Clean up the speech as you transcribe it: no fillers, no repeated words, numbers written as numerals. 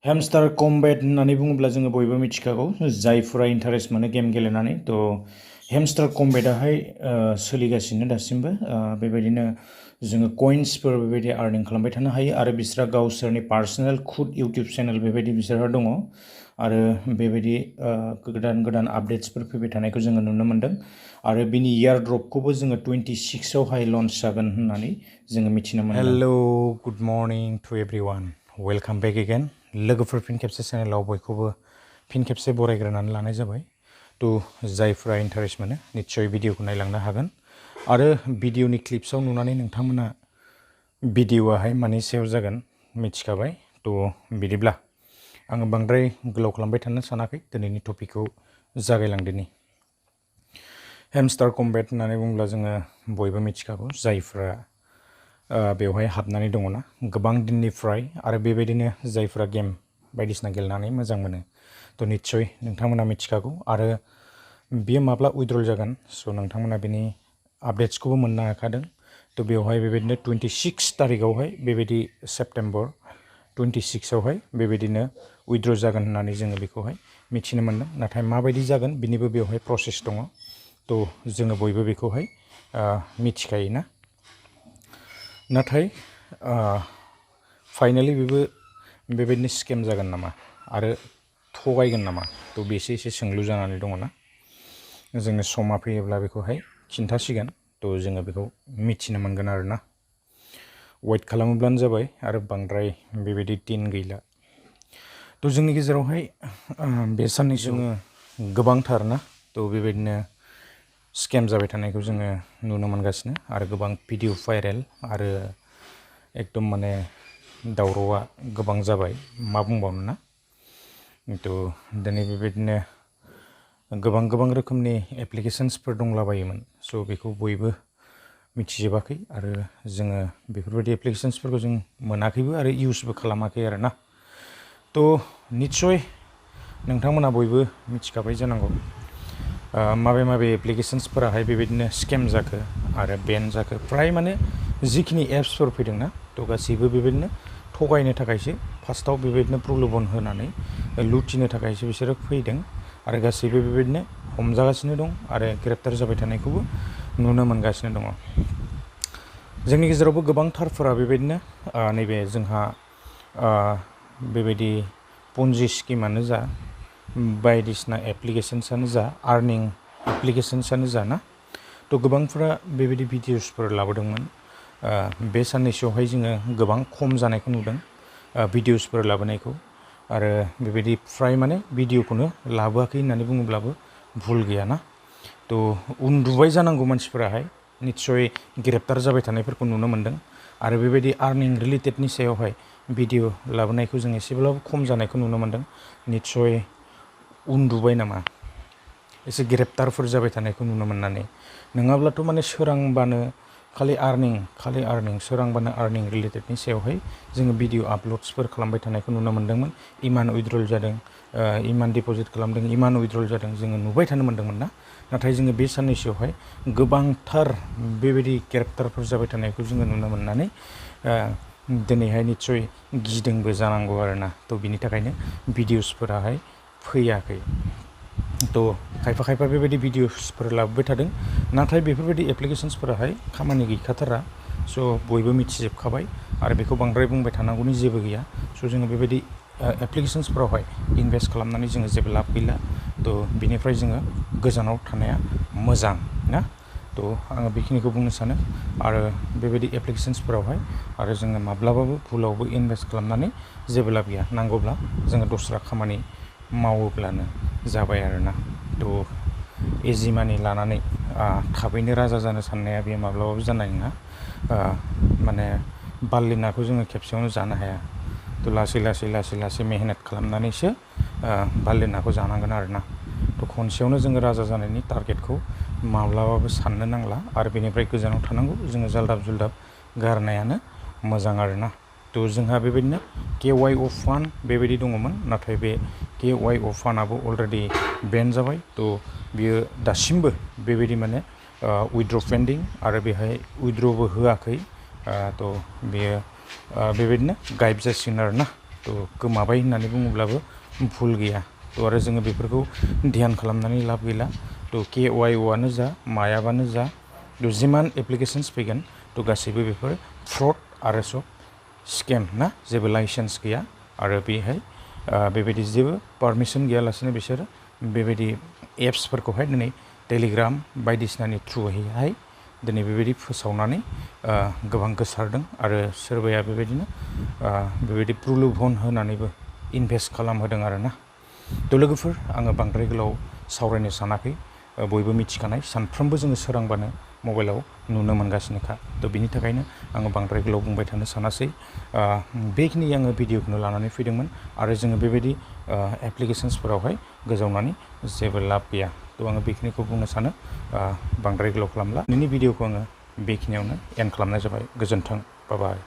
हेमस्टार combat होननानै बुङोब्ला जोङो बयबो मिथिखागौ जायफोरा इन्टारेस्ट मोनो गेम गेलेनानै थ' हेमस्टार कम्बेटआहाय सोलिगासिनो दासिमबो बेबायदिनो जोङो कइन्सफोर बेबायदि आर्निं खालामबाय थानो हायो आरो बिसोरहा गावसोरनि पार्सनेल खुद इउटिउब चेनेल बेबायदि बिसोरहा दङ आरो बेबायदि गोदान गोदान आपडेट्सफोर फैबाय थानायखौ जोङो नुनो मोन्दों आरो बिनि इयार ड्रपखौबो जोङो 26आवहाय लन्च जागोन होननानै जोङो मिथिनो मोन्दों। Hello good morning to everyone welcome back again लोगोफोर फिन खेबसे चेनेलाव बयखौबो फिन खेबसे बरायग्रोनानै लानाय जाबाय थ' जायफ्रा इन्टारेस्ट मोनो निस्सय भिडिअखौ नायलांनो हागोन आरो भिडिअनि क्लिप्सआव नुनानै नोंथांमोना भिडिअआहाय मानि सायाव जागोन मिथिखाबाय थ' बिदिब्ला आङो बांद्राय गोलाव खालामबाय थानो सानाखै दिनैनि टपिकखौ जागायलांदिनि। हेमस्टार कम्बेट होननानै बुङोब्ला जोङो बयबो मिथिखागौ जायफ्रा बेवहाय हाबनानै दङना गोबां दिननिफ्राय आरो बेबायदिनो जायफ्रा गेम बायदिसिना गेलेनानै मोजां मोनो थ' निस्सय नोंथांमोना मिथिखागौ आरो बियो माब्ला उइड्रल जागोन स' नोंथांमोना बिनि आपडेट्सखौबो मोननो हाखादों थ' बेवहाय बेबायदिनो 26 तारिखआवहाय बेबायदि सेप्टेम्बर 26आवहाय बेबायदिनो उइड्र जागोन होननानै जोङो बेखौहाय मिथिनो मोन्दों नाथाय माबायदि जागोन बिनिबो बेवहाय प्रसेस दङ थ' जोङो बयबो बेखौहाय मिथिखायोना नाथाय फाइनालि बेबो बेबायदिनो स्केम जागोन नामा आरो थगायगोन नामा थ' बेसो एसे सोंलु जानानै दङना जोङो समा फैयोब्ला बेखौहाय खिन्थासिगोन थ' जोङो बेखौ मिथिनो मोनगोन आरोना वेट खालामोब्लानो जाबाय आरो बांद्राय बेबायदि दिन गैला थ' जोंनि गेजेरावहाय बे साननै जोङो गोबांथार ना थ' बेबायदिनो स्केम जाबाय थानायखौ जोङो नुनो मोनगासिनो आरो गोबां भिडिअ भाइरेल आरो एकदम माने दावरावआ गोबां जाबाय मा बुंबावनो ना थ' दिनै बेबायदिनो गोबां रोखोमनि एप्लिकेशन्सफोर दंलाबायोमोन स' बेखौ बयबो मिथिजोबाखै आरो जोङो बेफोरबायदि एप्लिकेशन्सफोरखौ जों मोनाखैबो आरो इउसबो खालामाखै आरो ना थ' निस्सय नोंथांमोना बयबो मिथिखाबाय जानांगौ माबे एप्लिकेशन्सफोराहाय बेबायदिनो स्केम जाखो आरो बेन जाखो फ्राय माने जिखिनि एप्सफोर फैदोंना थ' गासैबो बेबायदिनो थगायनो थाखायसो फार्स्टआव बेबायदिनो प्रलोभन होनानै लुथिनो थाखायसो बिसोरो फैदों आरो गासैबो बेबायदिनो हमजागासिनो दं आरो ग्रेप्टार जाबाय थानायखौबो नुनो मोनगासिनो दङ। जोंनि गेजेरावबो गोबांथारफोरा बेबायदिनो नैबे जोंहा बेबायदि पन्जि स्किमानो जा बायदिसिना एप्लिकेशन्सआनो जा आर्निं एप्लिकेशन्सआनो जा ना थ' गोबांफोरा बेबायदि भिडिअसफोर लाबोदोंमोन बे साननैसोआवहाय जोङो गोबां खम जानायखौ नुदों भिडिअसफोर लाबोनायखौ आरो बेबायदि फ्राय माने भिडिअखौनो लाबोआखै होननानै बुङोब्लाबो भुल गैयाना थ' उन्दुबाय जानांगौ मानसिफोराहाय निस्सय ग्रेप्टार जाबाय थानायफोरखौ नुनो मोन्दों आरो बेबायदि आर्निं रिलेटेडनि सायावहाय भिडिअ लाबोनायखौ जों एसेब्लाबो खम जानायखौ नुनो मोन्दों निस्सय उन्दुबाय नामा एसे ग्रेप्टारफोर जाबाय थानायखौ नुनो मोननानै नङाब्लाथ' माने सोरांबानो खालि आर्निं सोरांबानो आर्निं रिलेटेडनि सायावहाय जोङो भिडिअ आपल'ड्सफोर खालामबाय थानायखौ नुनो मोन्दोंमोन इमान उइड्रल जादों इमान डिप'जिट खालामदों इमान उइड्रल जादों जोङो नुबाय थानो मोन्दोंमोन ना नाथाय जोङो बे साननैसोआवहाय गोबांथार बेबायदि ग्रेप्टारफोर जाबाय थानायखौ जोङो नुनो मोननानै दिनैहाय निस्सय गिदोंबो जानांगौ आरोना थ' बिनि थाखायनो भिडिअसफोराहाय फैयाखै थ' खायफा बेबायदि भिडिअसफोर लाबोबाय थादों नाथाय बेफोरबायदि एप्लिकेशन्सफोराहाय खामानि गैखाथारा स' बयबो मिथिजोबखाबाय आरो बेखौ बांद्राय बुंबाय थानांगौनि जेबो गैया स' जोङो बेबायदि एप्लिकेशन्सफोरावहाय इनभेस्ट खालामनानै जोङो जेबो लाब गैला थ' बिनिफ्राय जोङो गोजानाव थानाया मोजां ना थ' आङो बेखिनिखौ बुंनो सानो आरो बेबायदि एप्लिकेशन्सफोरावहाय आरो जोङो माब्लाबाबो भुलावबो इनभेस्ट खालामनानै जेबो लाब गैया नांगौब्ला जोङो दस्रा खामानि मावोब्लानो जाबाय आरोना थ' इजि मानि लानानै थाबैनो राजा जानो साननाया बेयो माब्लाबाबो जानाय नङा माने बारलि नाखौ जोङो खेबसेयावनो जानो हाया थ' लासै मेहनत खालामनानैसो बारलि नाखौ जानांगोन आरोना थ' खनसेयावनो जोङो राजा जानायनि टारगेटखौ माब्लाबाबो साननो नांला आरो बेनिफ्राय गोजानाव थानांगौ जोङो जाल्दाब जुल्दाब गारनायानो मोजां आरोना थ' जोंहा बेबायदिनो KYO फान्ड बेबायदि दङमोन नाथाय बे KYO फान्डआबो अलरेडि बेन जाबाय थ' बियो दासिमबो बेबायदि माने उइड्र पेन्डिं आरो बेहाय उइड्रबो होआखै थ' बेयो बेबायदिनो गायब जासिगोन आरोना गोमाबाय होननानै बुङोब्लाबो भुल गैया। आरो जोङो बेफोरखौ ध्यान खालामनानै लाब गैला। KYO आनो जा मायाबानो जा जिमान एप्लिकेशन्स फैगोन गासैबो बेफोर फ्रड आरो सब स्केम ना, जेबो लाइसेन्स गैया आरो बेहाय बेबायदि जेबो पारमिसन गैयालासेनो बिसोरो बेबायदि एप्सफोरखौहाय दिनै टेलिग्राम बायदिसिनानि थ्रुयैहाय दिनै बेबायदि फोसावनानै गोबां गोसारदों आरो सोरबाया बेबायदिनो बेबायदि प्रलुभन होनानैबो इनभेस्ट खालामहोदों आरोना। लोगोफोर, आङो बांद्राय गोलाव सावरायनो सानाखै। बयबो मिथिखानाय, सानफ्रोमबो जोङो सोरांबानो मबाइलाव नुनो मोनगासिनोखा। बिनि थाखायनो आङो बांद्राय गोलाव बुंबाय थानो सानासै। बेखिनि आङो भिडिअखौनो लानानै फैदोंमोन आरो जोङो बेबायदि एप्लिकेशन्सफोरावहाय गोजावनानै जेबो लाब गैया। आङो बेखिनिखौ बुंनो सानो, बांद्राय गोलाव खालामला। दिनैनि भिडिअखौ आङो बेखिनियावनो एन्ड खालामनाय जाबाय। गोजोन्थों, बाय बाय।